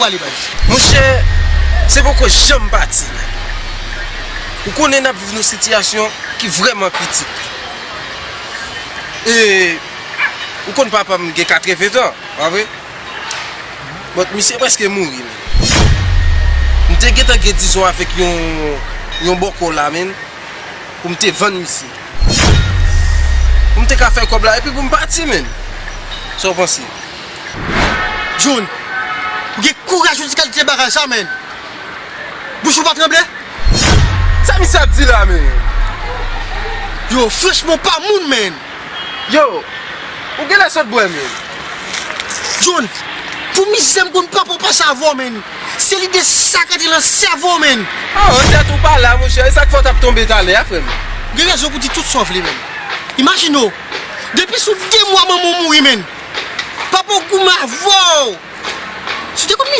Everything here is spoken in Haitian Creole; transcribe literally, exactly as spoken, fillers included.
ale, baz. Monchè, se poko janm pati, men. Ou konnen n ap viv nan sitiyasyon ki vrèman kritik. E, ou konn papa m gen katreven tan, pa vre? But misye prèske mouri, men. M te gentan gen dizon avèk yon, yon bòkò la, men. Pou m te vann misye. Pou m te ka fè kòb la, epi pou m pati, men. Sa w panse? John, ou gen kouraj pou di kalite bagay sa, men. Bouch ou pa tranble? Sa misye ap di la, men? Yo, franchman, w pa moun, men. Yo, ou genlè sot bwè, men. John, pou mizè m konn papa w pase avè w, men. Se lide sa k antre nan sèvo w, men. Oh, tèt ou pa la, monchè. E sa k fè w t ap tonbe talè a, frè m? Ou gen rezon pou di tout sa w vle, men. Imajine w, depi sou de mwa manman w mouri, men. Papa w goumen avè w. Si w te konn li